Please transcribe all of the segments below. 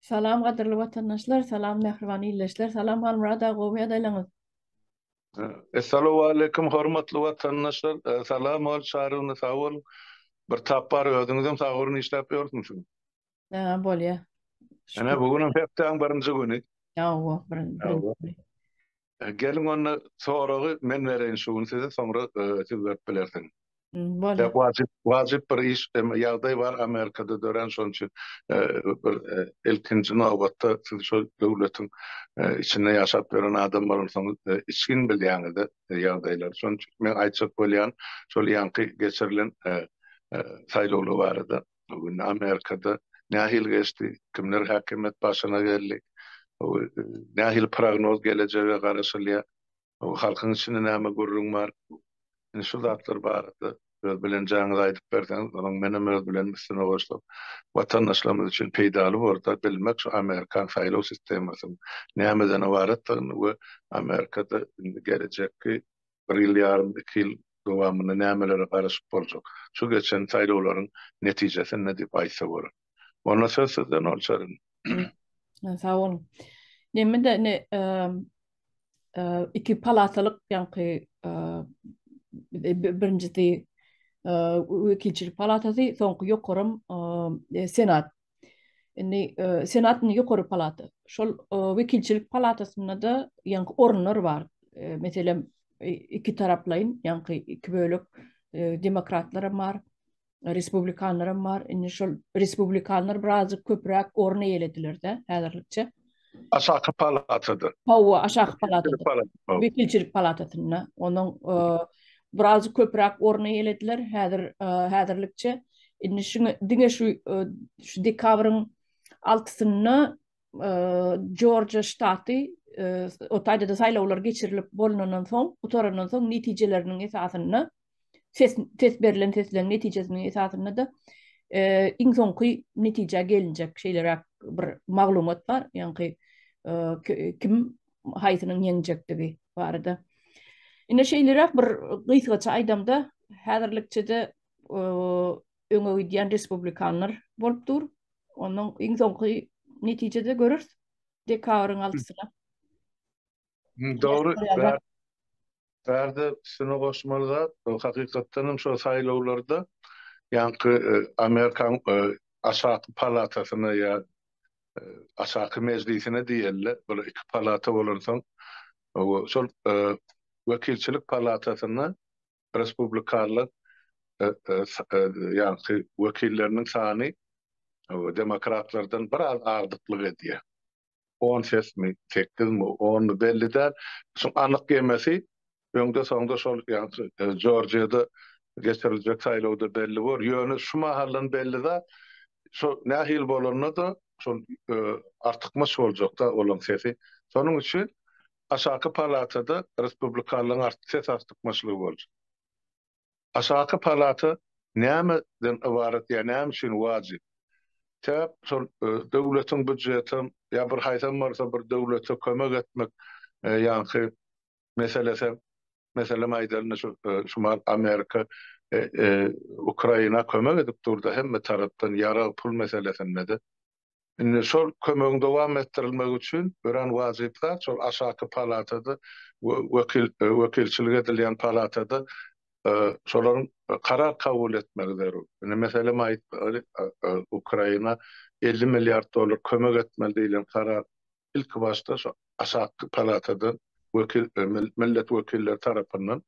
Salam gadyrly watandaşlar, salam mähriban ildeşler, salam Halmyrat aga gowymy ýagdaýlaryňyz? Essalawwaleýkim hormatly watandaşlar, salam ol Çaryna sag boluň. Bir tap bar özüňizem sag bolun işläp ýörsüňiz. Hä bolýa. Ine bu günem hepdäň birinji güni. Hawa, birinji. Geliň onda soragy men bereýin şu gün size soňra siz berip bilersiňiz. Bolýar. Wajyp wajyp bir iş ýagdaý bar Amerikada dörän şonuň üçin bir ilkinji nobatda siz şol döwletiň içinde ýaşap ýören adam bolansoňyz içgin bilýäňiz ýagdaýlary. Şonuň üçin men aýtjak bolýan şol ýaňky geçirilen saýlawlar barada. Bu gün Amerikada nähili geçdi, kimler häkimiýet başyna geldi, nähili prognoz gelejege garaşylýar, halkyň içinde näme gürrüň bar, indi şu zatlar barada öz bilenjäňizi aýdyp berseňiz, onuň menem öz bilenim üstüne goşsam, watandaşlarymyz üçin peýdaly bolar-da bilmek şu amerikan saýlaw sistemasynyň nämeden ybaratdygyny we Amerikada indi gelejekki bir ýyl ýarym, iki ýyl dowamynda nämelere garaşyp boljak? Şu geçen saýlawlaryň netijesinde diýip aýtsa bolar. Onda söz sizden bolçar indi. Sag boluň. Neme-de indi iki palatalyk ýaňky birinjisi wekilçilik palatasy, soňky ýokaram senat. Indi Senat indi ýokary palata. Şol wekilçilik palatasynda-da ýaňky orunlar bar. Meselem, iki taraplaýyn, ýaňky iki bölek demokratlaram bar, respublikanlaram bar. Indi şol respublikanlar birazjyk köpräk orun eýelediler-de häzirlikçe. Aşaky palatada. Hawa, aşaky palatada. Wekilçilik palatasynda. Onuň birazjyk köpräk orun eýelediler häzir häzirlikçe. Indi şuňa diňe şu şu dekabryň altysynda Jorjiýa ştaty o taýda-da saýlawlar geçirilip bolunandan soň, gutarandan soň netijeleriniň esasynda ses ses berlen sesleriň netijesiniň esasynda-da iň soňky netijä gelinjek şeýleräk bir maglumat bar. Ýaňky kim haýsynyň ýeňjekdigi barada. Ine şeýleräk bir gysgaça aýdamda, häzirlikçe-de öňe gidýän respublikanlar bolup dur. Ondan iň soňky netijede göreris. Dekabryň altysyna. Dogry. Bärde üstüne goşmaly zat, hakykatdan hem şol saýlawlarda ýaňky Amerikan aşaky palatasyna ýa aşaky mejlisine diýeli, bular iki palata bolansoň, şol wekilçilik palatasynda respublikanlar ýaňky wekilleriniň sany demokratlardan biraz agdyklyk edýär. On sesmi, sekizmi, onmy belli däl. Şuň anyk ýemesi öňde-soňda şol ýaňky Jorjiýada geçiriljek saýlawda belli bor. Ýöne şu mahaldan belli zat, şo nähili bolanda-da şol artykmaç boljakda olaň sesi. Şonuň üçin Aşaky palatada respublikanlaryň ses artykmaçlygy boljak. Aşaky palata nämeden ybarat ýa näme üçin wajyp? Sebäp şol döwletiň býujetem ýa bir haýsam bolsa bir döwlete kömek etmek ýaňky meselesem, meselem aýdalynda şu şumal Amerika Ukraina kömek edip durda hemme tarapdan ýarag pul meselesinde-de. Indi şol kömegiň dowam etdirilmegi üçin örän wajyp zat şol aşaky palatada wekil wekilçilik edilýän palatada şolaryň karar kabul etmegi zerur. Indi meselem aýtmaly Ukraina 50 milliard dollar kömek etmeli diýlen karar ilki başda şo aşaky palatadan wekil millet wekilleri tarapyndan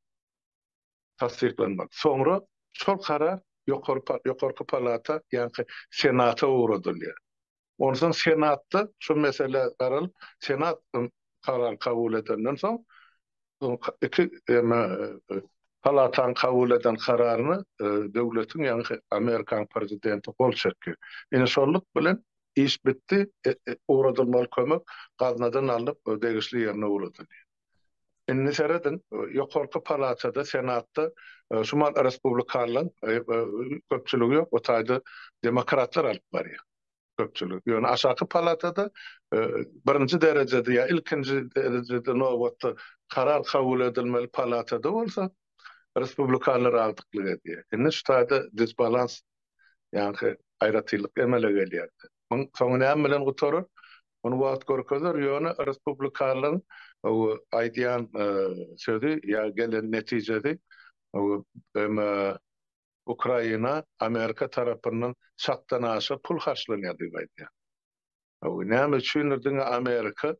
tassyklanmaly. Soňra şol karar ýokary ýokarky palata, ýaňky Senata ugradylýar. Onsoň Senatda şu mesele garalyp, Senat karar kabul edenden soň, iki palataň kabul eden kararyna döwletiň, ýaňky Amerikanyň prezidenti gol çekýär. Ine şonluk bilen iş bitdi, ugradylmaly kömek gaznadan alnyp degişli ýerine ugradylýar. Indi serediň, ýokarky palatada, senatda şu mahal respublikanlaryň köpçüligi ýok, o taýda demokratlar alyp barýar köpçüligi. Ýöne aşaky palatada birinji derejede ýa ilkinji derejede nobatda karar kabul edilmeli palatada bolsa respublikanlar agdyklyk edýär. Indi şu taýda disbalans. Ýaňky aýratynlyk emele gelýär. Muň soňy näme bilen gutarar? Ony wagt görkezer, ýöne respublikanlaryň aýdýan sözi ýa gelen netijesi Ukraina Amerika tarapyndan çakdan aşa pul harçlanýar diýip aýdýar. Näme üçindir diňe Amerika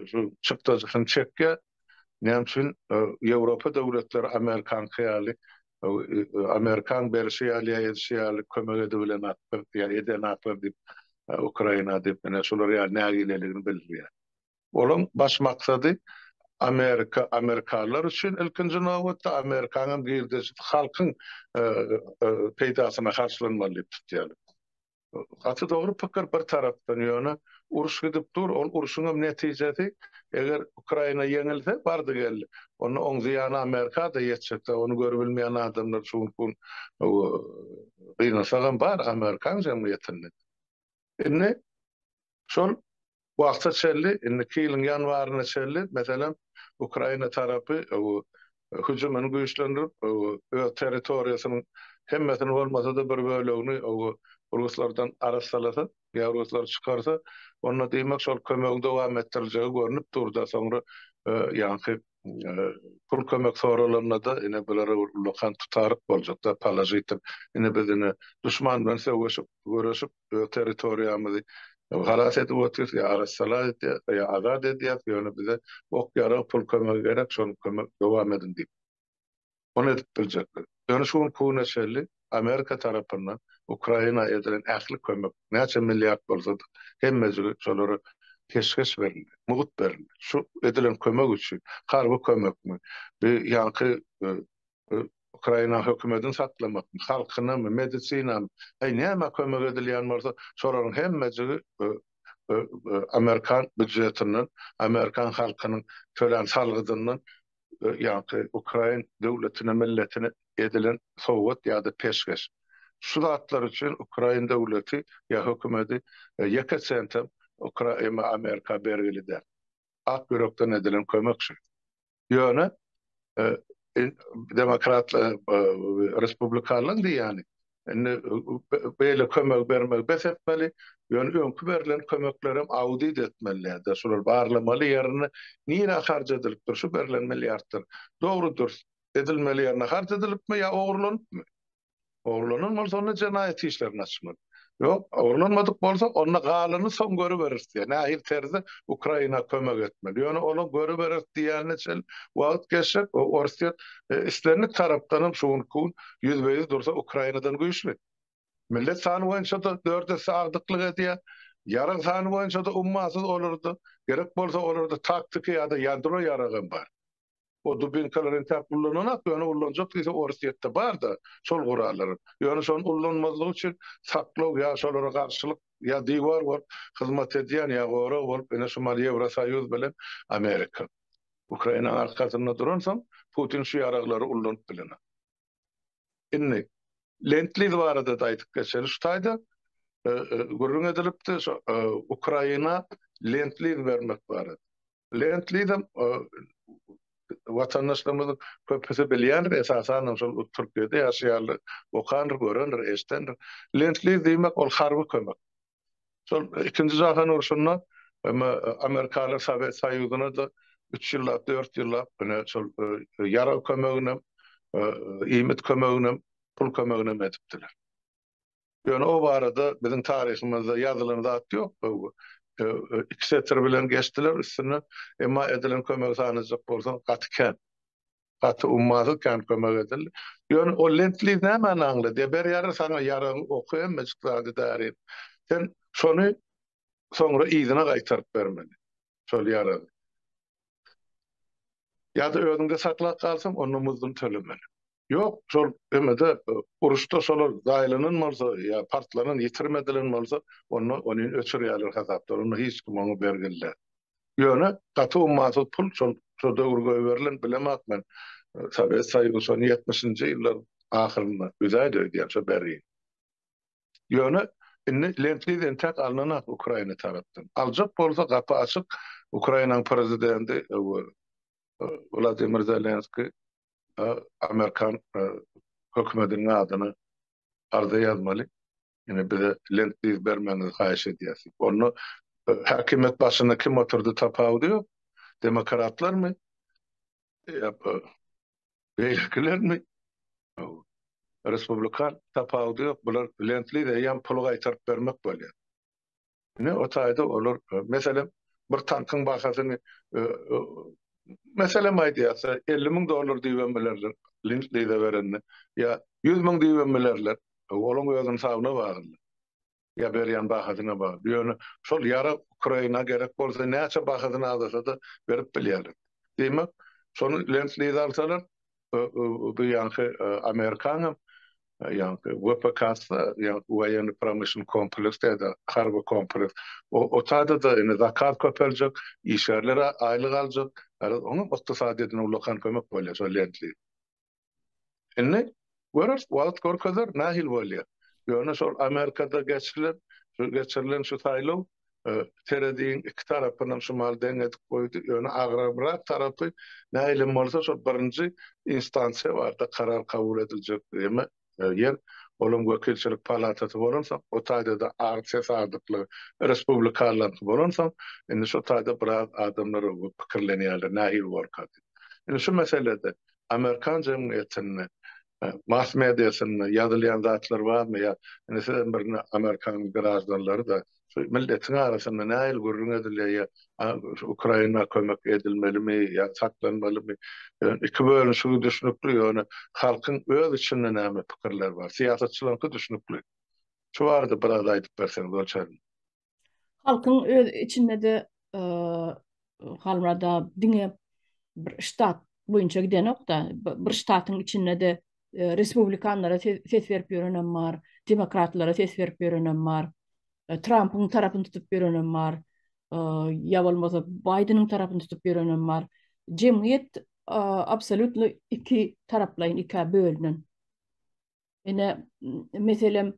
şu çykdajysyny çekýär, näme üçin Ýewropa döwletleri Amerikanky ýaly Amerikan berişi ýaly ýa edişi ýaly kömek edibilenaklar ýa edenaklar diýip Ukraina diýip ine şular ýaly nägileligini bildirýär. Olaň baş maksady Amerika amerikanlar üçin ilkinji nobatda Amerikanyň girdejisi halkyň peýdasyna harçlanmaly diýip tutýarlar. Gaty dogry pikir bir tarapdan ýöne uruş gidip dur ol urşuňam netijesi eger Ukraina ýeňilse bardy geldi onda oň zyýany Amerikada ýetjekda ony görübilmeýän adamlar şu günki gün gynansagam bar Amerikan jemgyýetinde indi şol Wagta çenli, indiki ýylyň ýanwaryna çenli, meselem, Ukraina tarapy hüjümini güýçlendirip, öz territoriýasynyň hemmesini bolmasa-da bir bölegini ruslardan arassalasa ýa ruslary çykarsa, onda diýmek şol kömegiň dowam etdiriljegi görnüp dur-da, soňra ýaňky pul kömek soralanda-da ine bulara bir ullakan tutaryk boljak-da, položitel, ine biz ine duşman bilen söweşip, göreşip, öz territoriýamyzy halas edip otyrys, ýa arassalat edýäs, ýa azat edýäs, ýöne bize ok-ýarag, pul kömegi gerek, şony kömek dowam ediň diýip. Ony edip biljekler. Ýöne şu günki güne çenli Amerika tarapyndan Ukraina edilen ähli kömek, näçe milliard bolsa-da, hemmejigi şolara peşgeş berildi, mugt berildi. Şu edilen kömek üçin, harby kömekmi, bir ýaňky Ukraina hökümetini saklamakmy, halkynamy, medisinamy, aý nämä kömek edilýän bolsa, şolaryň hemmejigi amerikan býudjetinden, amerikan halkynyň tölän salgydyndan ýaňky ukrain döwletine, milletine edilen sowgat ýa-da peşgeş. Şu zatlar üçin ukrain döwleti ýa hökümeti ýeke sentem Amerika bergili däl. Ak ýürekden edilen kömek şu. Ýöne demokratlar, respublikanlaryň diýýäni, indi beýle kömegi bermegi bes etmeli, ýöne öňki berlen kömeklerem audit etmeli ýa-da şolar barlamaly ýerine nirä harç edilipdir şu berlen milliardlar dogry dürs edilmeli ýerine harç edilipmi ýa ogurlanypmy? Ogurlanan bolsa onda jenaýat işlerini açmaly. Ýok, ogurlanmadyk bolsa onda galanyny soň görüberis diýýär. Nähili terzde Ukraina kömek etmeli. Ýöne olar görüberis diýýänine çenli wagt geçjek. Orsýet islendik tarapdanam şu günki gün ýüzbe-ýüz dursa Ukrainadan güýçli. Millet sany boýunça-da dört esse agdyklyk edýär. Ýarag sany boýunça-da ummasyz olarda. Gerek bolsa olarda taktiki ýa-da ýadro ýaragam bar. O dubinkalar entäk ullananak, ýöne ullanjak diýse Orsýetde bar-da şol gurallar. Ýöne şony ullanmazlyk üçin saklaw ýa şolara garşylyk ýa diwar bolup hyzmat edýän ýa gorag bolup ine şu mal Ýewrosoýuz bilen Amerika. Ukrainanyň arkasynda duransoň Putin şu ýaraglary ullanyp bilenok. Indi Lend-liz barada-da aýdyp geçeli şu taýda. Gürrüň edilipdi şu Ukraina Lend-liz bermek barada. Lend-lizem watandaşlarymyzyň köpüsi bilýändir, esasanam şol Türkiýede ýaşaýanlar okandyr, görendir, eşidendir. Lend-liz diýmek ol harby kömek. Şol ikinji jahan urşunda amerikanlar Sowet Soýuzyna-da üç ýyllap, dört ýyllap ine şol ýarag kömeginem, iýmit kömeginem, pul kömeginem edipdiler. Ýöne o barada biziň taryhymyzda ýazylan zat ýok. Iki setir bilen geçdiler üstünden. Emma edilen kömegi sanajak bolsaň gaty kän. Gaty ummasyz kän kömek edildi. Ýöne o lend-liz nämäni aňladýar? Berýärler saňa ýaragyň, oky, hemmejik zady därin. Sen şony soňra yzyna gaýtaryp bermeli. Şol ýaragy. Ýa-da özüňde saklap galsaň, onda muzduny tölemeli. Ýok, şol emede uruşda şolar zaýalanan bolsa ýa partlanan, ýitirim edilen bolsa, onda ony öçürýärler hasapdan, onda hiç kim oňa bergili däl. Ýöne gaty ummasyz pul şol şo döwür goýberilen, bilemok men, Sowet Soýuzy şony ýetmişinji ýyllaryň ahyrynda üzäýdi öýdýän şo bergini. Ýöne indi lend-liz entäk alnanok Ukraina tarapdan. Aljak bolsa gapy açyk, Ukrainanyň prezidenti Wladimir Zelenskiý amerikan hökümetiniň adyna. Arza ýazmaly. Ine bize lend-liz bermegiňizi haýyş edýäs diýip. Onda häkimiýet başynda kim oturdy tapawudy ýok. Demokratlarmy? Ýa beýlekilermi? Respublikan tapawudy ýok. Bular lend-liz eýýäm puly gaýtaryp bermek bolýar. Ine o taýda olar meselem bir tankyň bahasyny meselem aýdýarsa 50 müň dollar diýibem bilerler lend-lize berende ýa 100 müň diýibem bilerler. Olaň özüniň hasabyna bagly. Ýa berýän bahasyna bagly. Ýöne şol ýarag Ukraina gerek bolsa näçe bahasyny azalsa-da berip bilýärler. Diýmek, şony lend-liz alsalar bu ýaňky Amerikanyň ýaňky WPK-sy, ýaňky woýenny promyşlennyý kompleks diýdi, harby kompleks. O o taýda-da indi zakaz köpeljek, işgärler aýlyk aljak. Garaz, onuň ykdysadyýetine ullakan kömek bolýar şol lend-liz. Indi göreris, wagt görkezer nähili bolýar. Ýöne şol Amerikada geçirilen, şu geçirilen şu saýlaw tereziň iki tarapynam şu mahaly deň edip goýdy. Ýöne agramrak tarapy nähilem bolsa şol birinji instansiýa barada karar kabul ediljek ýeme ýer, olam wekilçilik palatasy bolansoň, o taýda-da agy ses agdyklygy respublikanlaryňky bolansoň, indi şo taýda biraz adamlar pikirlenýärler nähili borka diýip. Indi şu meselede amerikan jemgyýetinde mass mediasynda ýazylýan zatlar barmy ýa indi sizem bir amerikan graždanlary-da şu milletiň arasynda nähili gürrüň edilýär ýa şu Ukraina kömek edilmelimi ýa saklanmalymy? Iki bölünişigi düşnükli ýöne halkyň öz içinde näme pikirler bar? Syýasatçylaryňky düşnükli. Şu barada biraz aýdyp berseňiz bolçaryn. Halkyň öz içinde-de Halmyrat aga diňe bir ştat boýunça gidenok-da, bir ştatyň içinde-de respublikanlara ses berip ýörenem bar, demokratlara ses berip ýörenem bar, Trampyň tarapyny tutup ýörenem bar, ýa bolmasa Baýdeniň tarapyny tutup ýörenem bar. Jemgyýet absolýutno iki taraplaýyn ikä bölünen. Ine, meselem,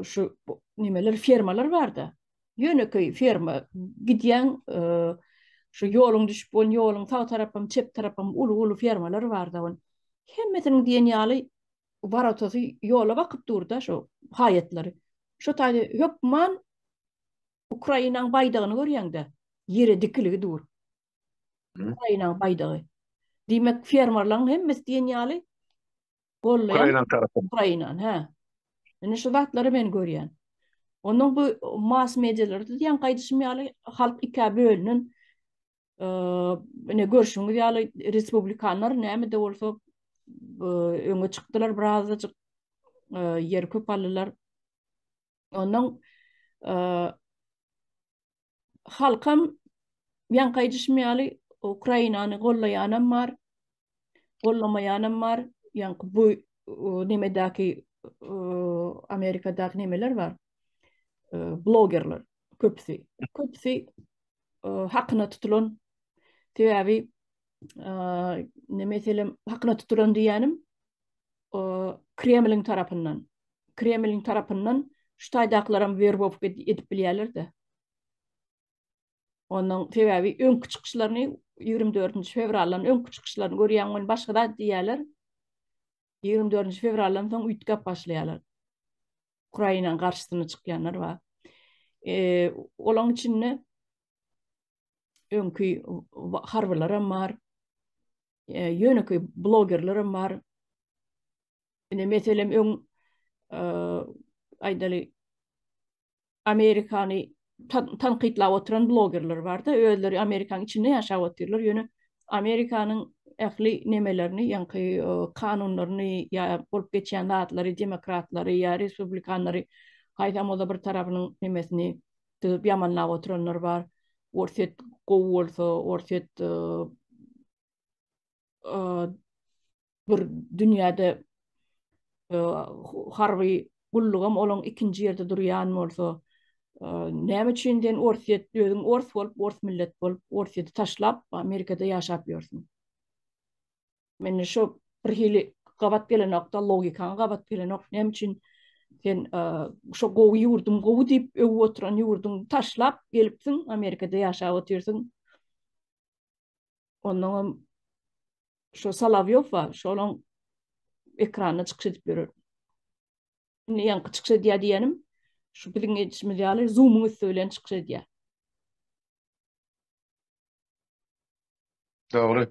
şu nimeler fermalar barda. Ýönekeý ferma gidýäň, şu ýoluň düşüp bolan ýoluň sag tarapam, çep tarapam uly-uly fermalar barda. Hemmesiniň diýen ýaly worotasy ýola bakyp dur-da şu haýatlary. Şu taýda hökman Ukrainaň baýdagyny görýäň-de, ýere dikiligi dur. Ukrainaň baýdagy. Diýmek, fermerlaryň hemmesi diýen ýaly gollaýan Ukrainanyň tarapyny. Ukrainany, hä. Indi şu zatlary men görýän. Ondan bu mass medialarda diýen gaýdyşym ýaly halk ikä bölünen. Ine görşüňiz ýaly respublikanlar näme-de bolsa öňe çykdylar birazajyk ýer köp aldylar. Ondan halkam ýaňky aýdyşym ýaly Ukrainany gollaýanam bar, gollamaýanam bar. Ýaňky bu nemedäki Amerikadaky nemeler bar. Blogerler köpüsi. Köpüsi hakyna tutulan. Sebäbi ne meselem hakyna tutulan diýýänim Kremliň tarapyndan. Kremliň tarapyndan şu taýdakylaram werbowka edip bilýärler-de. Onuň sebäbi öňki çykyşlaryny 24-nji fewraldan öňki çykyşlaryny görýäň welin başga zat diýýärler. 24-nji fewraldan soň üýtgäp başlaýarlar. Ukrainanyň garşysyna çykýanlar bar. E, olaň içinde öňki harbylaram bar. E, ýönekeý blogerlerem bar. Ine meselem öň e, aýdaly Amerikany tankytlap oturan blogerler barda, özleri Amerikanyň içinde ýaşap otyrlar, ýöne Amerikanyň ähli nemelerini, ýaňky kanunlaryny ýa bolup geçýän zatlary, demokratlary ýa respublikanlary haýsam bolsa bir tarapynyň nemesini düzüp ýamanlap oturanlar bar. Orsýet gowy bolsa, Orsýet bir dünýäde harby gullugam olaň ikinji ýerde durýan bolsa, näme üçin sen Orsýet, özüň ors bolup, ors millet bolup, Orsýeti taşlap, Amerikada ýaşap ýörsüň? Mende şu bir hili gabat gelenok-da, logikaňa gabat gelenok. Näme üçin sen şo gowy ýurdum gowy diýip öwüp oturan ýurduňy taşlap gelipsiň, Amerikada ýaşap otyrsyň? Onnoňam şo Solowýow bar, şolaň ekranda çykyş edip ýörer. Indi ýaňky çykyş edýär diýenim, şu biziň edişimiz ýaly Zoom-yň üsti bilen çykyş edýär. Dogry.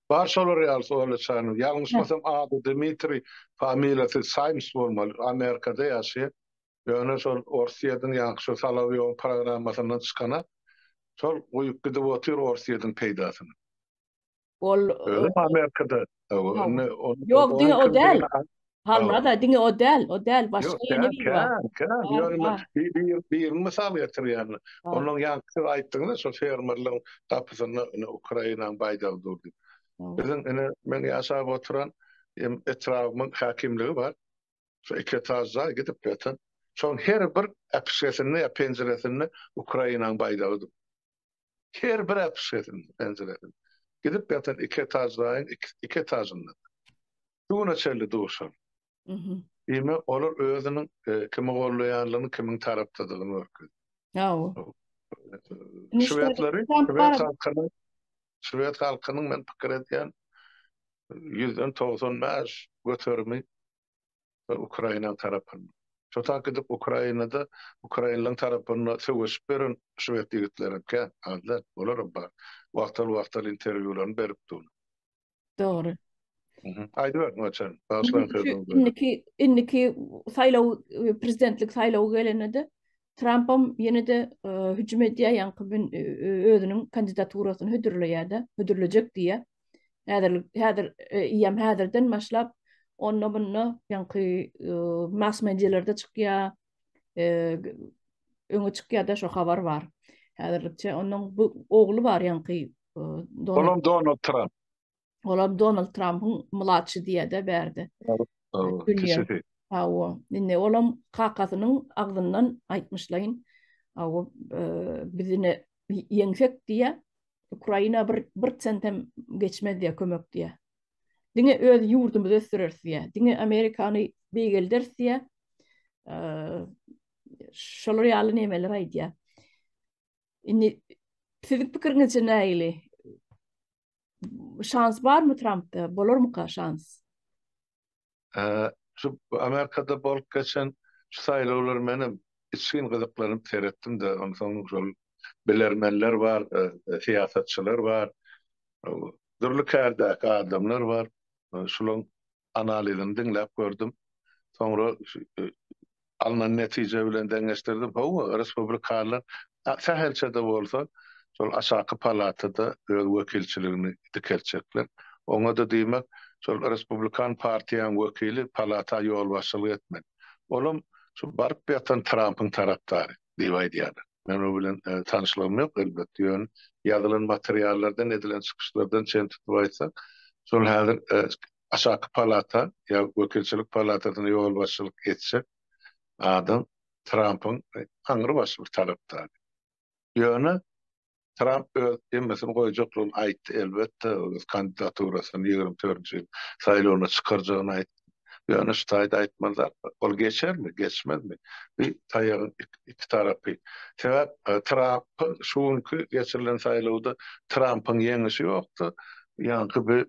Bar şolar ýaly Oleçanyň. Ýalňyşmasam ady Dmitriý, familiýasy Saýms bolmaly. Amerikada ýaşaýar. Ýöne şol Orsýetiň ýaňky şu Solowýowyň programmasyndan çykana şol guýup gidip otyr Orsýetiň peýdasyna. Ol Özem Amerikada. Ýok, diňe o däl. Halmyrat aga, diňe o däl, o däl, başga ýene biri bar. Kän, kän. Ýöne men birini mysal getirýän. Onuň ýaňky siz aýtdyňyz-a, şol fermerleriň gapysynda ine Ukrainanyň baýdagy dur diýip. Biziň ine meň ýaşap oturan etrabymyň häkimligi bar. Şu iki etaž jaý gidip ýatan. Şoň her bir äpişgesinde ýa penjiresinde Ukrainanyň baýdagy dur. Her bir äpişgesinde, penjiresinde. Gidip ýatan iki etaž jaýyň iki etažynda. Şu güne çenli dur şol. Diýmek, olar özüniň kimi gollaýanlygyny, kimiň tarapdadygyny görkezdi. Hawa. Şwedleri, şwed halkynyň, şwed halkynyň men pikir edýän ýüzden 95 göterimi Ukrainanyň tarapynda. Şo tak gidip Ukrainada ukrainlaryň tarapynda söweşip ýören şwed ýigitlerem kän, az däl, olaram bar. Wagtal-wagtal interwýularyny berip dur. Dogry. Aýdyber, Maçan. Bagyşlaň sözüňi böldüm. Indiki indiki saýlaw prezidentlik saýlawy gelende-de Trampam ýene-de hüjüm edýär, ýaňky özüniň kandidaturasyny hödürleýär-de, hödürlejek diýýär. Häzir häzir eýýäm häzirden başlap onda bunda ýaňky mass medialarda çykýar, öňe çykýar-da şo habar bar. Häzirlikçe onuň bu ogly bar ýaňky Olam Donald Tramp. Olam Donald Trampyň mladşy diýýär-de bärde. Kiçisi. Hawa. Indi olam kakasynyň agzyndan aýtmyşlaýyn. Hawa, biz ine ýeňsek diýýär. Ukraina bir bir sentem geçmez diýýär, kömek diýýär. Diňe öz ýurdumyzy ösdüreris diýýär. Diňe Amerikany beýgelderis diýýär. Şolar ýaly nemeler aýdýar. Indi siziň pikiriňizçe nähili? Şans barmy Trampda? Bolarmyka şans? Şu Amerikada bolup geçen şu saýlawlar menem içgin gyzyklanyp seretdim-de, onsoň şol bilermenler bar, syýasatçylar bar, dürli kärdäki adamlar bar. Şularyň analizini diňläp gördüm. Soňra alnan netije bilen deňeşdirdim. Hawa, respublikanlar sähelçe-de bolsa şol aşaky palatada öz wekilçiligini dikeltjekler. Oňa-da diýmek, şol respublikan partiýanyň wekili palata ýolbaşçylyk etmeli. Olam şu baryp ýatan Trampyň tarapdary diýip aýdýarlar. Men o bilen tanyşlygym ýok elbetde, ýöne ýazylan materiallardan, edilen çykyşlardan çen tutup aýtsak, şol häzir Aşaky palata ýa wekilçilik palatasyna ýolbaşçylyk etjek adam Trampyň aňrybaşy bir tarapdary. Ýöne Tramp öz hemmesini goýjaklygyny aýtdy, elbetde, öz kandidaturasyny 24-nji ýyl saýlawyna çykarjagyny aýtdy. Ýöne şu taýda aýtmaly zat bar, ol geçermi, geçmezmi? Bu taýagyň iki tarapy. Sebäp Trampyň şu günki geçirilen saýlawda Trampyň ýeňişi ýokdy, ýaňky bu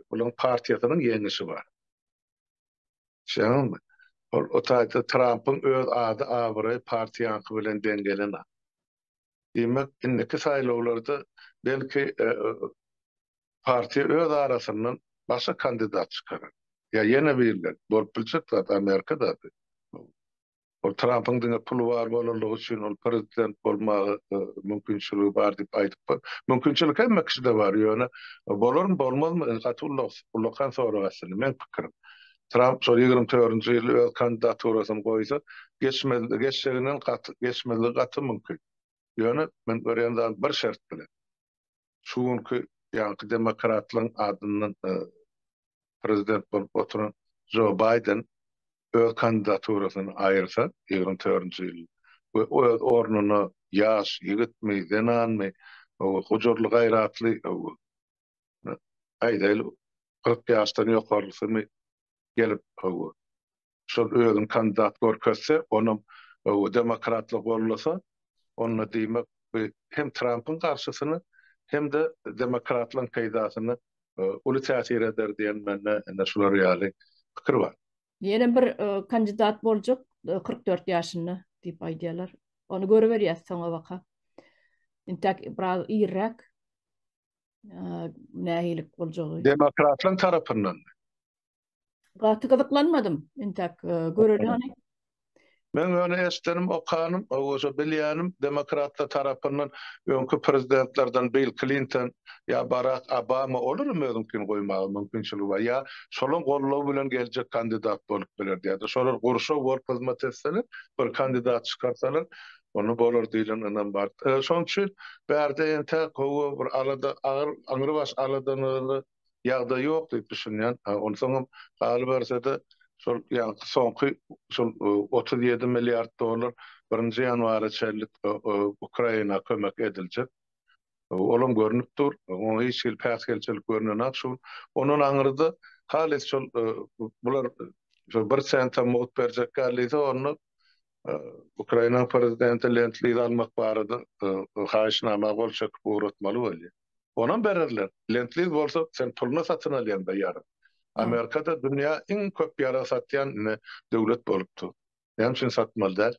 Bularyň partiýasynyň ýeňişi bar. Düşünýäňizmi? Ol o taýda Trampyň öz ady abraýy partiýaňky bilen deň gelenok. Diýmek, indiki saýlawlarda belki partiýa öz arasyndan başga kandidat çykarar. Ýa ýene birleri. Bolup biljek zat Amerikada bu. Ol Trampyň diňe puly bar bolanlygy üçin ol prezident bolmaga mümkinçiligi bar diýip aýdyp bol. Mümkinçilik hemme kişide bar, ýöne bolarmy, bolmazmy indi gaty ullakan sorag aslynda meň pikirim. Tramp şol 24-nji ýyl öz kandidaturasyny goýsa, geçmez, geçjeginden gaty, geçmezligi gaty mümkin. Ýöne men görýän zadym bir şert bilen. Şu günki ýaňky demokratlaryň adyndan prezident bolup oturan Jo Baýden öz kandidaturasyny aýyrsa, 24-nji ýyl we öz ornuna ýaş ýigitmi, zenanmy, gujurly, gaýratly, aýdaýly, 40 ýaşdan ýokarysymy gelip, şol özüni kandidat görkezse, onam demokratlar gollasa, onda diýmek, bu hem Trampyň garşysyna, hem-de demokratlaryň peýdasyna uly täsir eder diýen mende ine şular ýaly pikir bar. Ýene bir kandidat boljak 44 ýaşynda diýip aýdýarlar. Ony görüberýäs soňa baka. Intäk biraz irräk nähilik boljagy. Demokratlaryň tarapyndan. Gaty gyzyklanmadym intäk göreli hany. Meň ýöne eşdenim, okanym, owaja bilýänim, demokratlar tarapyndan öňki prezidentlerden Bill Klinton ýa Barak Obama olaram özüňkini goýmaga mümkinçiligi bar. Ýa şolaň goldawy bilen geljek kandidat bolup biler ýa-da şolar gurşaw bolup hyzmat etseler, bir kandidat çykarsalar, onda bolar diýlen ynam bar. Şonuň üçin bärde entäk hawa bir alada agyr aňrybaş aladanyly ýagdaý ýok diýip düşünýän. Onsoňam galyberse-de, şol ýaňky soňky şol 37 milliard dollar birinji ýanwara çenli Ukraina kömek ediljek. Olam görnüp dur. Oňa hiç hili päsgelçilik görnenok şu gün. Ondan aňyrda halys şol bular şol bir sentam mugt berjek diýse, onda Ukrainanyň prezidenti lend-liz almak barada haýyşnama gol çekip ugratmaly bolýar. Onam bererler. Lend-liz bolsa sen puluna satyn alýaň-da ýarag. Amerikada dünýä iň köp ýarag satýan ine döwlet bolupdy. Näme üçin satmaly däl?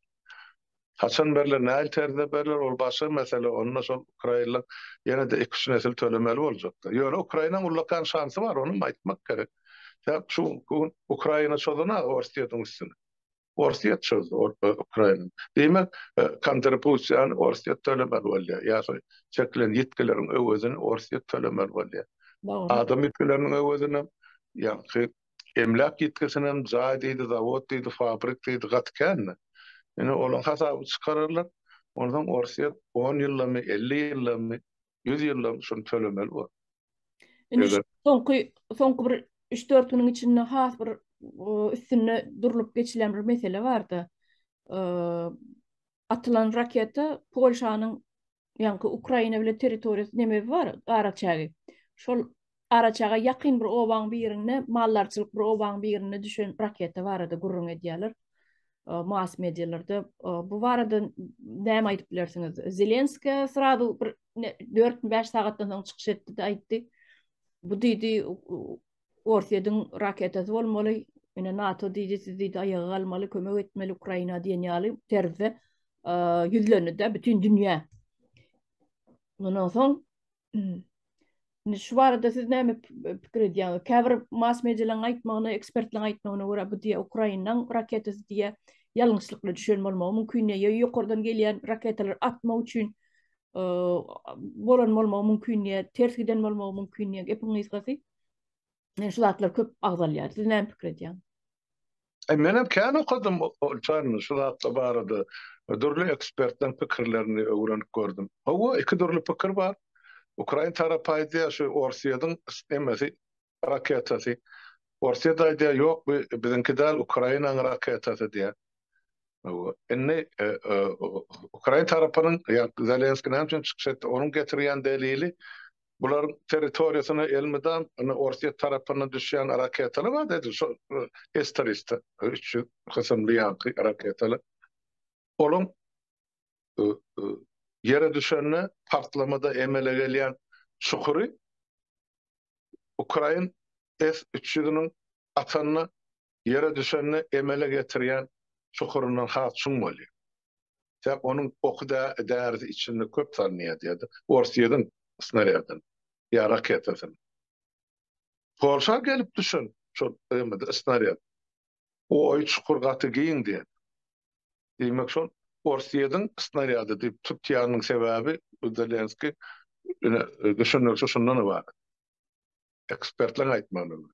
Haçan berler, nähili terzde berler ol başga mesele, onda şol ukrainler ýene-de iki-üç nesil tölemeli boljakda. Ýöne Ukrainaň ullakan şansy bar, onam aýtmak gerek. Sebäp şu gün Ukraina çozan-a Orsýetiň üstüne. Orsýet çozdy Ukraina. Diýmek, kontribusiýany Orsýet tölemeli bolýar. Ýa şo çekilen ýitgileriň öwezini Orsýet tölemeli bolýar. Adam ýitgileriniň öwezinem, ýaňky emläk ýitgisinem, jaý diýdi, zawod diýdi, fabrik diýdi, gaty kän-de. Indi olaň hasabyny çykararlar. Onsoň Orsýet on ýyldamy, 50 ýyldamy, 100 ýyldamy şuny tölemeli bolar. Indi şu soňky soňky bir 3-4 günüň içinde has bir üstünde durlup geçilen bir mesele bardy. Atylan raketa Polşanyň ýaňky Ukraina bilen territoriýasy neme bar, araçägi. Şol araçäge ýakyn bir obaň birinde, maldarçylyk bir obaň birinde düşen raketa barada gürrüň edýärler. Mass medialarda. Bu barada näme aýdyp bilersiňiz? Zelenskiý srazu bir 4-5 sagatdan soň çykyş etdi-de aýtdy. Bu diýdi, Orsýetiň raketasy bolmaly, ine NATO diýdi, siz diýdi aýaga galmaly, kömek etmeli Ukraina diýen ýaly terzde ýüzlendi-de bütin dünýä. Mundan soň indi şu barada siz näme pikir edýäňiz? Käbir mass medialaryň aýtmagyna, ekspertleriň aýtmagyna görä bu diýe Ukrainanyň raketasy diýe ýalňyşlykla düşen bolmagy mümkin diýe, ýokardan gelýän raketalary atmak üçin bolan bolmagy mümkin diýe, ters giden bolmagy mümkin diýe, gepiň gysgasy. Yani şu zatlar köp agzalýar. Siz näme pikir edýäňiz? E, men hem kän okadym Olçan şu zatlar barada. Dürli ekspertleň pikirlerini öwrenip gördüm. Hawa, iki dürli pikir bar. Ukrain tarapy aýdýar, şu Orsýetiň emesi, raketasy. Orsýet aýdýar, ýok, bu biziňki däl, Ukrainanyň raketasy diýýär. Indi ukrain tarapynyň ýa Zelenskiý näme üçin çykyş etdi? Onuň getirýän delili bularyň territoriýasyna elmydam indi Orsýet tarapyndan düşýän raketalar bar edil şo S-300 300 kysymly ýaňky raketalar. Olaň ýere düşende partlamada emele gelýän çukury ukrain S-300-niň atanda ýere düşende emele getirýän çukuryndan has çuň bolýar. Sebäp onuň oky därisi içinde köp salynýar diýýärdi. Orsýetiň snarýadyny ýa raketasyny. Polşa gelip düşen şol snarýad. O oý çukur gaty giň diýýär. Diýmek şol Orsýetiň snarýady diýip tutýanynyň sebäbi Zelenskiý ine düşündirişi şundan ybarat. Ekspertleriň aýtmagyna görä.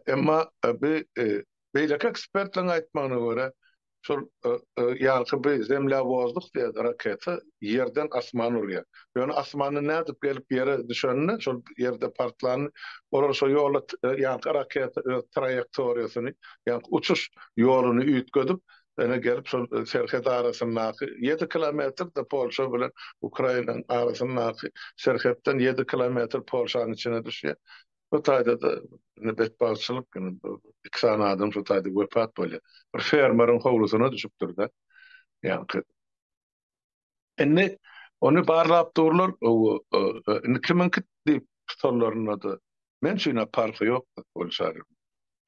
Emma bu beýleki ekspertleriň aýtmagyna görä, şol ýaňky bu zemlýa-wozduh diýen raketa ýerden asmana urýar. Ýöne asmandan nädip gelip ýere düşenini, şol ýerde partlanyny, olar şo ýola ýaňky raketa öz traýektoriýasyny, ýaňky uçuş ýoluny üýtgedip, ene gelip şol serhet arasyndaky ýedi kilometr-de Polşa bilen Ukrainanyň arasyndaky serhetden ýedi kilometr Polşanyň içine düşýär. Bu taýda-da indi betbagtçylyk, indi iki sany adam şu taýda wepat bolýar. Bir fermeriň howlusyna düşüpdir-de. Ýaňky. Indi ony barlap durlar, indi kimiňki diýip tutanlarynda-da men üçin-ä parhy ýok, Gülşar.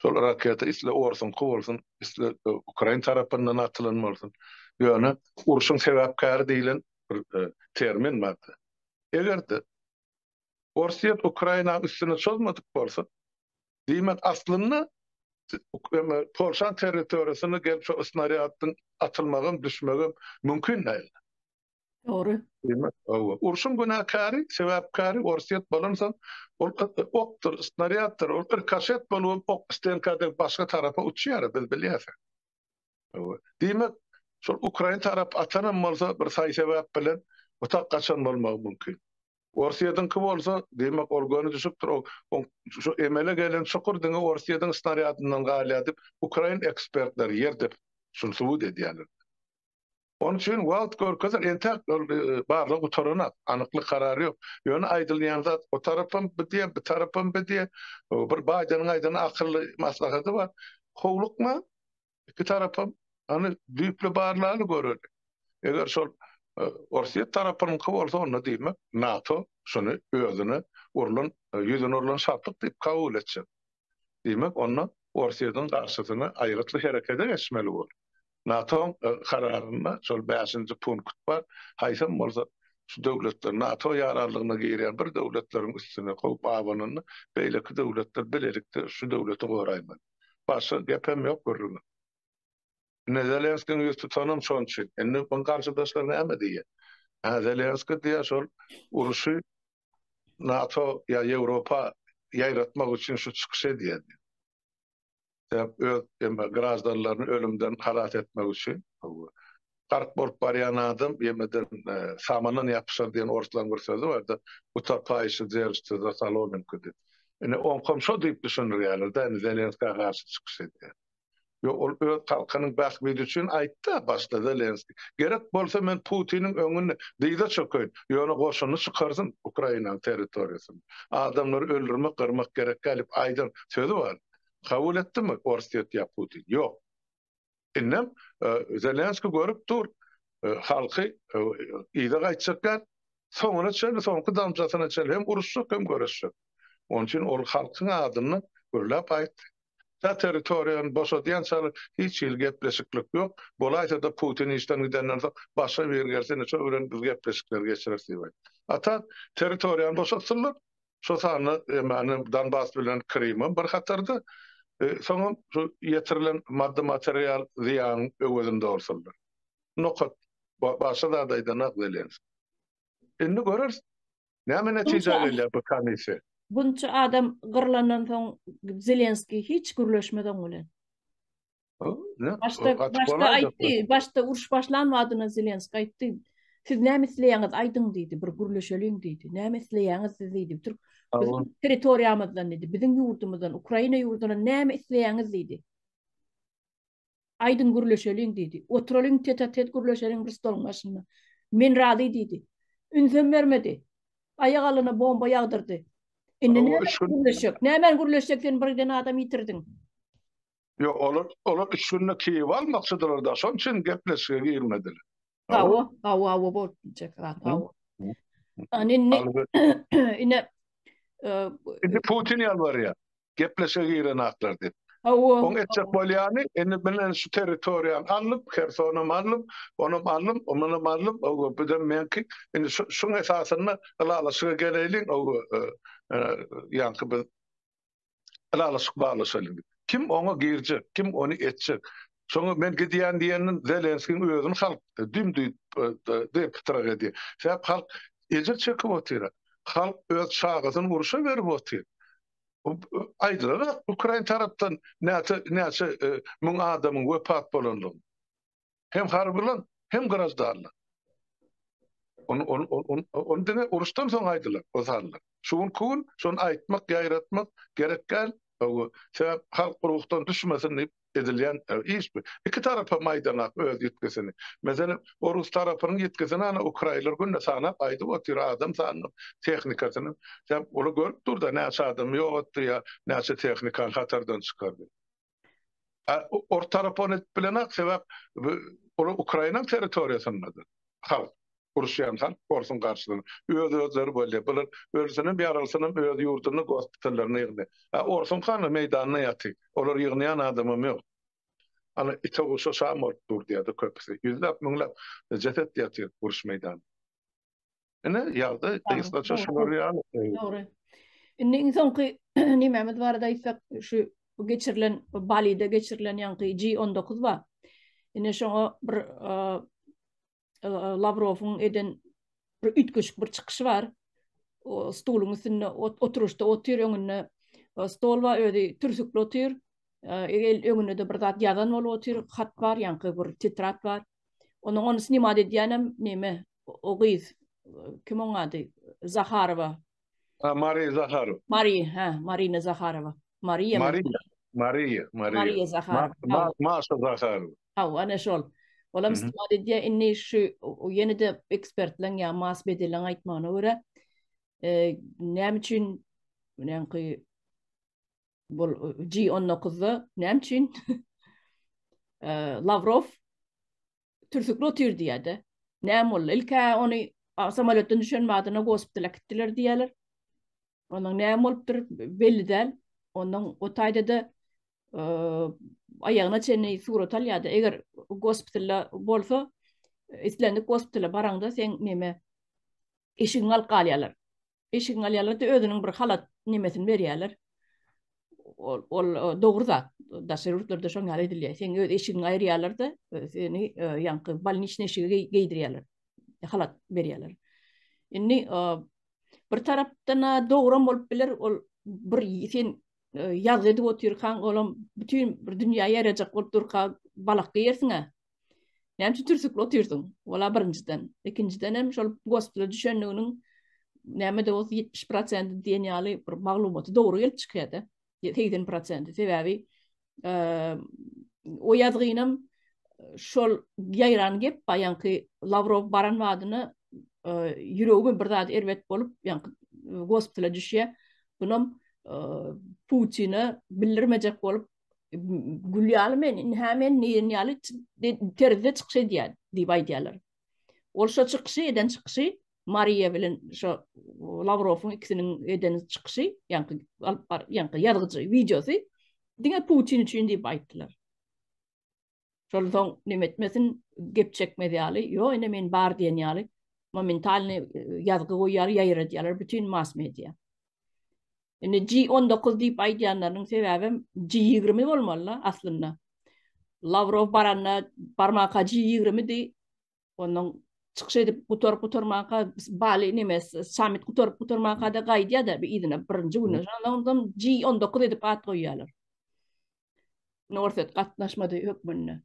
Şol raketa isle orsuňky bolsun, isle ukrain tarapyndan atylan bolsun. Ýöne urşuň sebäpkäri diýlen bir termin bardy. Eger-de Orsýet Ukrainanyň üstüne çozmadyk bolsa, diýmek aslynda Polşaň territoriýasyna gelip şo snarýadyň atylmagam, düşmegem mümkin däldi. Dogry. Diýmek, hawa. Urşuň günäkäri, sebäpkäri Orsýet bolansoň, ol okdur, snarýaddyr, ol rikoşet bolubam ok stenka degip başga tarapa uçýar, biz bilýäs. Hawa. Diýmek, şol ukrain tarap atanam bolsa bir saý-sebäp bilen otak gaçan bolmagy mümkin. Orsýetiňki bolsa, diýmek, ol göni düşüpdir, ol şu emele gelen çukur diňe Orsýetiň snarýadyndan galýar diýip, ukrain ekspertleri ýer depip şuny subut edýärler. Onuň üçin wagt görkezer, entäk ol barlag gutaranak, anyklyk karary ýok. Ýöne aýdylýan zat o tarapam bu diýýär, bu tarapam bu diýýär. Bir Baýdeniň aýdan akylly maslahaty bar. Howlukma, iki tarapam hany düýpli barlaly göreli. Eger şol Orsýet tarapynyňky bolsa onda diýmek NATO şuny özüne urlan, ýüzüne urlan şarpyk diýip kabul etjek. Diýmek, onda Orsýetiň garşysyna aýgytly herekete geçmeli bolar. NATO-nyň kararynda şol bäşinji punkt bar, haýsam bolsa şu döwletler NATO ýaranlygyna girýän bir döwletleriň üstüne howp abananda, beýleki döwletler bilelikde şu döwleti goraýmaly. Başga gepem ýok, gürrüňem. Indi Zelenskiniň ýüz tutanam şonuň üçin. Indi onuň garşydaşlary näme diýýär? Hä, Zelenskiý diýýär, şol uruşy NATO ýa Ýewropa ýaýratmak üçin şu çykyş edýär diýip. Sebäp öz eme graždanlaryny ölümden halas etmek üçin. Gark bolup barýan adam ýemeden samandan ýapyşar diýen orslaryň bir sözi bardy. Utapaýşy deržitse za solominka diýip. Ine oňkam şo diýip düşündirýärler-dä indi Zelenskä garşy çykyş edýär. Ýok, ol öz halkynyň bähbidi üçin aýtdy-a başda Zelenskiý. Gerek bolsa men Putiniň öňünde dyza çökeýin, ýöne goşunyny çykarsyn Ukrainanyň territoriýasyndan. Adamlary öldürmek, gyrmak gerek däl diýip aýdan sözi bar. Kabul etdimi Orsýet ýa Putin? Ýok. Indem Zelenskiý görüp dur, halky yza gaýtjak däl, soňuna çenli, soňky damjasyna çenli hem uruşjak, hem göreşjek. Onuň üçin ol halkyň adyndan gürläp aýtdy. Tä territoriýany boşadýançalar hiç hili gepleşiklik ýok. Bolaýsa-da Putin işden gidenden soň başga biri gelse ine şo bilen biz gepleşikleri geçireris diýip aýtdy. A tak territoriýany boşatsynlar, şo sanda ýagny Donbas bilen Krymam bir hatarda, soňam şu ýetirilen maddy material zyýanyň öwezini dolsunlar. Nokat. Başga zat aýdanok Zelenskiý. Indi göreris. Näme netijä gelýär bu komissiýa? Bunça adam gyrlandan soň Zelenskiý hiç gürleşmedi oň bilen. Başda başda aýtdy, başda uruş başlan badyna Zelenskiý aýtdy. Siz näme isleýäňiz aýdyň diýdi, bir gürleşeliň diýdi. Näme isleýäňiz siz diýdi. Türk biziň territoriýamyzdan diýdi, biziň ýurdumyzdan, Ukraina ýurdundan näme isleýäňiz diýdi. Aýdyň gürleşeliň diýdi. Oturalyň tete-tet gürleşeliň bir stoluň başynda. Men razy diýdi. Ünsem bermedi. Aýak alyna bomba ýagdyrdy. Indi näme gürleşjek? Näme gürleşjek sen bir giden adam ýitirdiň. Ýok, olar olar üç günde Kiýewi almakçydylar-da, şonuň üçin gepleşige girmediler. Hawa, hawa, hawa bolup biljek zat, hawa. Indi ine Indi Putin ýalbarýar. Gepleşige girenaklar diýip. Hawa. Oň etjek bolýany, indi men şu territoriýany aldym, Hersonam aldym, onam aldym, munam aldym, hawa, bu-da meňki. Indi şuň esasynda ylalaşyga geleýliň, hawa, ýaňky biz ylalaşyk baglaşalyň diýip. Kim oňa girjek, kim ony etjek? Şoňa men gidýän diýenden Zelenskiň özüni halk düm-düýt pytrak edýär. Sebäp halk ejir çekip otyr. Halk öz çagasyny urşa berip otyr. Aýdylanok ukrain tarapdan näçe näçe müň adamyň wepat bolandygyny. Hem harbylar, hem graždanlar. Ony ony ony ony diňe uruşdan soň aýdylar o sanlar. Şu günki gün şony aýtmak, ýaýratmak gerek däl. Sebäp halk ruhdan düşmesin diýip edilýän iş bu. Iki tarapam aýdanak öz ýitgisini. Meselem, orus tarapynyň ýitgisini ana ukrainler günde sanap aýdyp otyr, adam sanyny, tehnikasyny. Sebäp olar görüp dur-da näçe adamy ýogatdy ýa näçe tehnikany hatardan çykardy. Ors tarapy ony edip bilenok, sebäp olar Ukrainanyň territoriýasyndadyr. Halk. Uruşýan halk orsuň garşysyna. Öz-özleri bolýar. Bular ölsünem, ýaralsynam öz ýurdunda gospitallarynda ýygnaýar. A orsuň hany meýdanda ýatyr. Olar ýygnaýan adamam ýok. Ana ite guşa şam bolup dur diýýärdi köpüsi. Ýüzläp, müňläp jeset ýatyr uruş meýdanynda. Ine, ýagdaý gysgaça şular ýaly. Dogry. Indi iň soňky nemämiz barada aýtsak, şu geçirilen Balide geçirilen ýaňky G19 bar. Ine şoňa bir Lawrowyň eden bir üýtgeşik bir çykyşy bar. O stuluň üstünde oturyşda otyr, öňünde stol bar, özi türsükli otyr. El öňünde-de bir zat ýazan bolup otyr, hat bar, ýaňky bir tetrat bar. Onuň ony snimat edýänem neme, o gyz, kim oň ady? Zaharowa. Ha, Mariýa Zaharowa. Mariýa, hä, Marina Zaharowa. Mariýa. Mariýa, Mariýa, Mariýa. Mariýa Zaharowa. Maşa Zaharowa. Hawa, ana şol. Olam snimat edýär. Indi şu ýene-de ekspertleň ýa mass medialaryň aýtmagyna görä, näme üçin näňki bul G19-da näme üçin Lawrow türsükli otyr diýýär-de. Näme boldy? Ilk-ä ony samolýotdan düşen badyna gospitala äkitdiler diýýärler. Onuň näme bolupdyr belli däl. Ondan o taýda-da aýagyna çenli surat alýardy. Eger gospitalda bolsa, islendik gospitala baraňda seň neme eşigiňi alyp galýarlar. Eşigiňi alýarlar-da özüniň bir halat nemesini berýärler. Ol, ol dogry zat. Daşary ýurtlarda şoň ýaly edilýär. Seň öz eşigiňi aýyrýarlar-da, seni ýaňky bolniçnyý eşigi geýdirýärler. Halat berýärler. Indi bir tarapdan dogram bolup biler, ol bir sen ýazgy edip otyrkaň, olam bütin bir dünýä ýarajak bolup durka balak geýersiň-ä. Näme üçin türsükli otyrsyň? Ola birinjiden. Ikinjiden hem şol gospitala düşenliginiň näme-de bolsa 70 prosenti diýen ýaly bir maglumaty dogry gelip çykýar-da. 80 prosenti. Sebäbi o ýazgynam şol ýaýran gep baýanky Lawrow baran badyna ýüregime bir zat erbet bolup, ýaňky gospitala düşýär. Bunam Putine bildirmejek bolup gül ýaly men, indi-hä men diýen ýaly terzde çykyş edýär diýip aýdýarlar. Ol şo çykyşy eden çykyşy Mariýa bilen şo Lawrowyň ikisiniň eden çykyşy, ýaňky alyp bar, ýaňky ýazgyjy wideosy diňe Putin üçin diýip aýtdylar. Şol soň neme etmesin, gep çekmez ýaly, ýo ine men bar diýen ýaly momentalny e, ýazgy goýýar, ýaýradýarlar bütin mass media. Indi G19 diýip aýdýanlarynyň sebäbem G20 bolmaly-la aslynda. Lawrow baranda barmaka G20 di, ondan çykyş edip gutaryp gutarmanka Bali neme sammit gutaryp gutarmanka-da gaýdýar-da bir yzyna birinji günde. Şondan G19 edip at goýýarlar. Norset gatnaşmady hökmünde.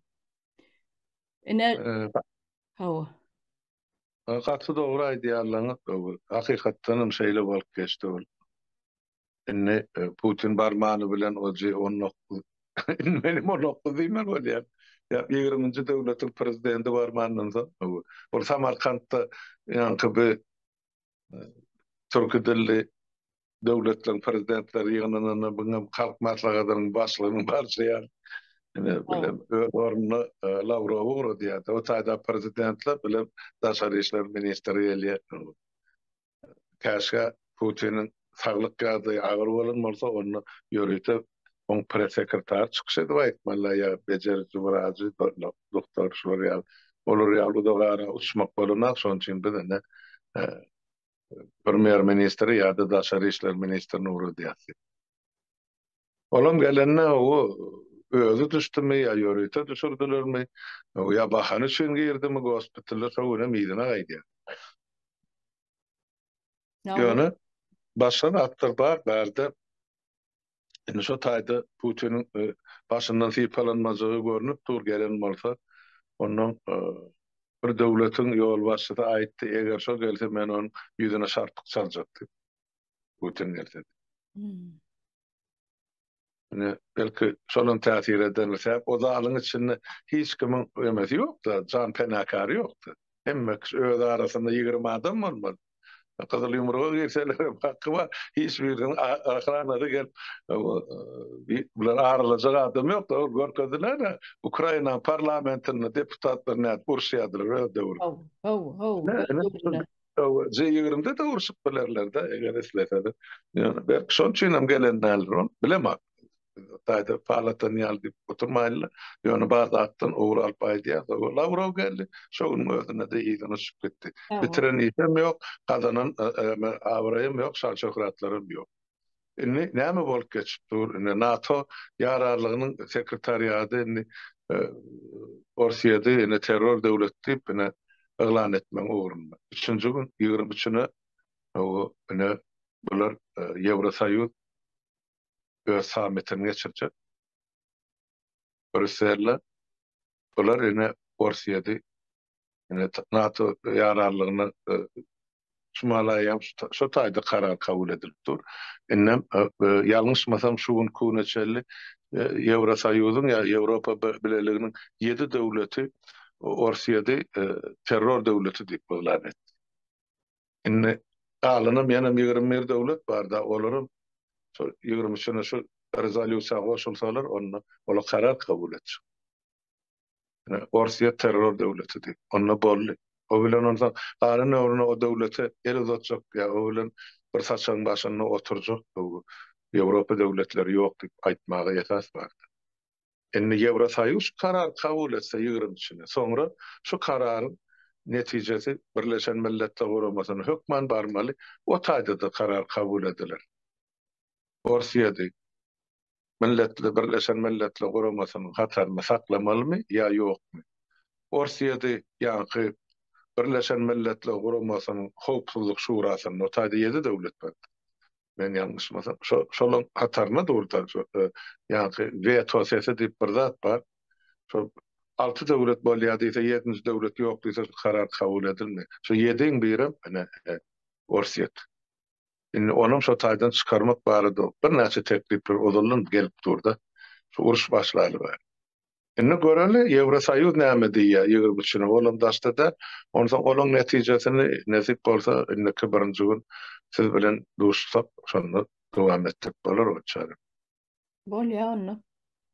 Ine hawa. Gaty dogry aýdýarlaňyz dogry. Hakykatdan hem şeýle bolup geçdi ol. Indi Putin barmany bilen o G 19 indi menem 19 diýmeli bolýar. Ýa ýigriminji döwletiň prezidenti barmandan soň ol Samarkantda ýaňky bi türki dilli döwletleriň prezidentleri ýygnananda buňam Halk Maslahatynyň başlygynyň barşy ýaly ine bilen öz ornuna Lawrowy ugradýardy. O taýda prezidentler bilen daşary işler ministri gelýär. Käşgä Putiniň saglyk ýagdaýy agyr bolan bolsa, onda ýörite oň press-sekretary çykyş edip aýtmaly ýa bejeriji wrajy, doktor şular ýaly. Olar ýaly uzak ara uçmak bolanok, şonuň üçin biz ine premýer-ministri ýa-da daşary işler ministrini ugradýas diýip. Olam gelende o özi düşdümi ýa ýörite düşürdilermi, ýa bahana üçin girdimi gospitala şo günem yzyna gaýdýar. Ýöne başga zatlar bar bärde. Indi şo taýda Putiniň başyndan sypalanmajygy görnüp dur gelen bolsa, ondan bir döwletiň ýolbaşçysy aýtdy, eger şo gelse men onuň ýüzüne şarpyk çaljak diýip. Putin gelse. Ine, belki şolam täsir edendir. Sebäp o zalyň içinde hiç kimiň emesi ýokdy, jan penakary ýokdy. Hemme kişi öz arasynda 20 adam bolmaly. Gyzyl ýumruga girseler hem haky bar. Hiç biriniň ahranasy gelip bular aralajak adam ýok. Ol görkezdiler-de Ukrainanyň parlamentinde deputatlar nädip uruşýardylar öz döwründe. Haw, haw, haw. G ýigrimide-de urşup bilerler-de, eger isleseler. Ýöne belki şonuň üçin hem gelen däldir ol. Bilemok. Taýda pal atan ýaly diýip oturmaýynlar. Ýöne bar zatdan ugur alyp aýdýar. Lawrow geldi, şo günüň özünde-de yzyna uçup gitdi. Bitiren işem ýok, gazanan abraýam ýok, şan-şöhratlaram ýok. Indi näme bolup geçip dur? Indi NATO ýararlygynyň sekretariady indi Orsýeti indi terror döwleti diýip ine yglan etmegiň ugrunda. Üçünji gün, 23-üne ine bular Ýewrosoýuz öz sammitini geçirjek. Brýusselde. Bular ine Orsýeti ine NATO ýararlygyna şumalaýam şo taýda karar kabul edilip dur. Indem ýalňyşmasam şu günki güne çenli Ýewrosoýuzyň ýa Ýewropa Bileliginiň ýedi döwleti Orsýeti terror döwleti diýip yglan etdi. Indi galanam ýenem 21 döwlet bar-da, olaram şol 23-üne şu rezolýusiýa goşulsalar, onda olar karar kabul etjek. Ine, Orsýet terror döwleti diýip. Onda boldy. O bilen onsoň galan ömrüne o döwlete el uzatjak ýa o bilen bir saçagyň başynda oturjak Ýewropa döwletleri ýok diýip aýtmaga esas bardy. Indi Ýewrosoýuz şu karary kabul etse ýigrimçini, soňra şu kararyň netijesi Birleşen Milletler Guramasyna hökman barmaly, o taýda-da karar kabul ediler. Orsýeti Milletli Birleşen Milletler Guramasynyň hatarynda saklamalymy ýa ýokmy? Orsýeti ýaňky Birleşen Milletler Guramasynyň Howpsuzlyk Şurasynda, o taýda ýedi döwlet bar. Men ýalňyşmasam, şo şolaň hatarynda durdy. Şo ýaňky weto sesi diýip bir zat bar. Şol alty döwlet bolýar diýse, ýedinji döwlet ýok diýse, şu karar kabul edilmeýär. Şo ýediň birem ine Orsýet. Indi onam şo taýdan çykarmak barada birnäçe teklipler ozaldan gelip dur-da. Şu uruş başlaly bäri. Indi göreli, Ýewrosoýuz näme diýýär 23-üne, olam daşda däl. Onsoň olaň netijesini nesip bolsa indiki birinji gün siz bilen duşsak, şonda dowam etdirip bolar o çäre. Bolýar onda.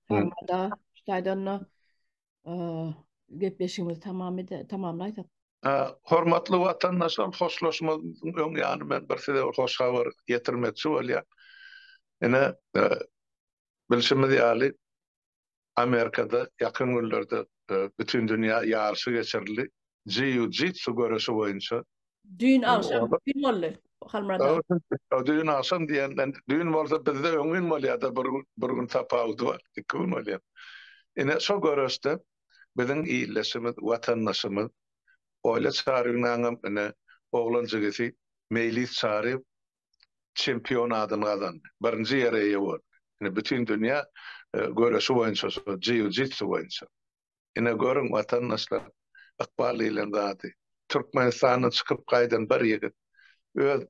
Hormada, şu taýda onda gepleşigimizi tamam ede, tamamlaýsak. Hormatly watandaşlar, hoşlaşmazymyzyň öň ýany men bir size bir hoş habar ýetirmekçi bolýan. Ine, bilşimiz ýaly, Amerikada ýakyn günlerde bütindünýä ýaryşy geçirildi. Jiu-jitsu göreşi boýunça. Düýn agşam, düýn boldy Halmyrat aga. Düýn agşam diýenden, düýn bolsa bizde öňňin bolýar-da, bir gün, bir gün tapawudy bar, iki gün bolýar. Ine, şo göreşde biziň ildeşimiz, watandaşymyz Oýla Çaryýewnanyňam ine, oglan jigisi Meýlis Çaryýew çempion adyny gazandy. Birinji ýere eýe boldy. Ine, bütin dünýä göreşi boýunça, şo jiu-jitsu boýunça. Ine, görüň, watandaşlar, ykbal diýlen zady. Türkmenistandan çykyp gaýdan bir ýigit öz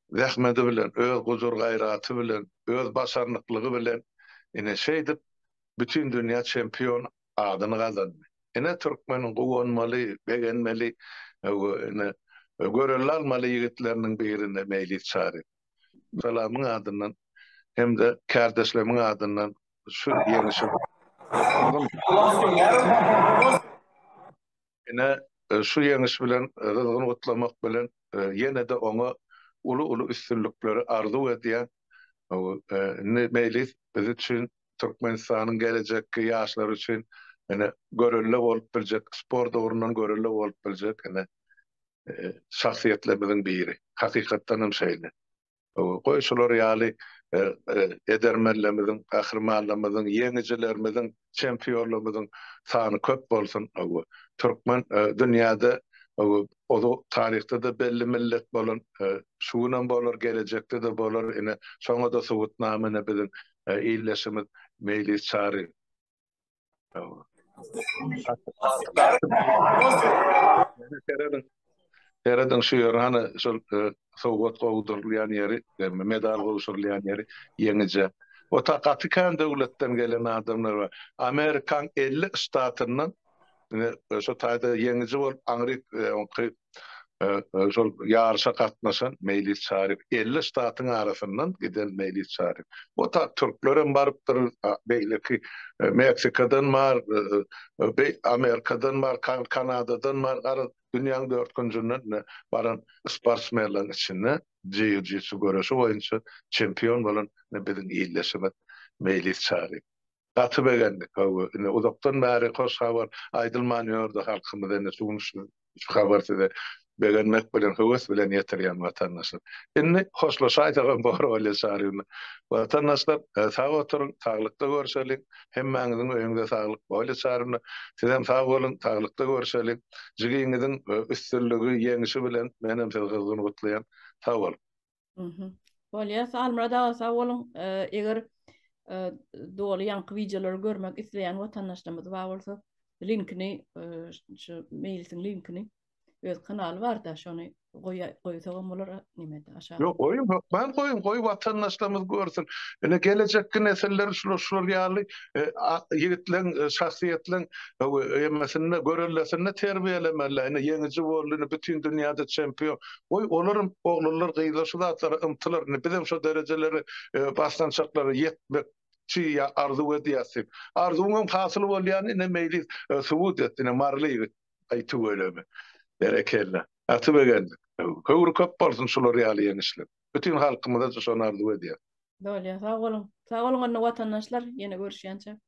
zähmedi bilen, öz gujur-gaýraty bilen, öz başarnyklygy bilen, ine, şeýdip, bütin dünýä çempion adyny gazandy. Ine türkmeniň guwanmaly, begenmeli, ine görelde almaly ýigitleriniň birinde Meýlis Çary. Salamyň adyndan hem-de kärdeşlerimiň adyndan şu ýeňişi Ine şu ýeňiş bilen gyzgyn gutlamak bilen ýene-de oňa uly-uly üstünlikleri arzuw edýän. Indi Meýlis biz üçin Türkmenistanyň gelejekki ýaşlary üçin ine görelde bolup biljek, sport ugrundan görelde bolup biljek ine şahsyýetlerimiziň biri. Hakykatdan hem şeýle. Goý şular ýaly edermenlerimiziň, gahrymanlarymyzyň, ýeňijilerimiziň, çempionlarymyzyň sany köp bolsun. Türkmen dünýäde Ozal taryhda-da belli millet bolan, şu günem bolar, gelejekde-de bolar, ine, şoňa-da subutnama ine biziň ildeşimiz Meýlis Çary. Serediň, serediň şu ýeri, hany şol sowgat gowdurylýan ýeri, medal gowşurylýan ýeri ýeňijä. O ta gaty kän döwletden gelen adamlar bar. Amerikaň 50 ştatyndan Ine, şo taýda ýeňiji bolup, aňryk oňky. şol ýaryşa gatnaşan Meýlis Çaryýew. 50 ştatyň arasyndan giden Meýlis Çaryýew. O ta türkler hem barypdyr, beýleki Meksikadan bar, Amerikadan bar, Kanadadan bar, garaz dünýäň dört künjünden baran sportsmenleriň içinde jiu-jitsu göreşi boýunça çempion bolan biziň ildeşimiz Meýlis Çaryýew. Gaty begendik hawa indi uzakdan bäri hoş habar aýdylman ýördi halkymyza indi şu gün şu habar size begenmek bilen höwes bilen ýetirýän watandaşlar. Indi hoşlaşaýsagam bor Olýa Çaryýewna. Watandaşlar sag oturyň saglykda görşeliň hemmäňiziň öýüňize saglyk Olýa Çaryýewna sizem sag boluň saglykda görşeliň jigiňiziň üstünligi ýeňişi bilen menem sizi gyzgyn gutlaýan sag boluň. Bolýar, Halmyrat aga sag boluň. Eger doly ýaňky wideolary görmek isleýän watandaşlarymyz bar bolsa, linkini şu Meýlisiň linkini öz kanaly barda, şony goýsagam bolar nemede aşak. Ýok, goýuň, hökman goýuň, goý watandaşlarymyz görsün. Ine gelejekki nesiller şular şular ýaly ýigitleň, şahsyýetleň hemmesinde görellesinde terbiýelemeli. Ine ýeňiji boldy, ine bütin dünýäde çempion. Goý, olaram oglanlar, gyzlar şu zatlara ymtylar. Indi bizem şo derejelere, basgançaklara ýetmekçi ýa arzuw edýäs diýip. Arzuwyňam hasyl bolýany ine Meýlis subut etdi, ine maryly ýigit. Aý tüweleme. Berekella. Gaty begendik. Höwri köp bolsun şular ýaly ýeňişler. Bütin halkymyza-da şony arzuw edýäs. Bolýar, sag boluň. Sag boluň onda watandaşlar, ýene görüşýänçä.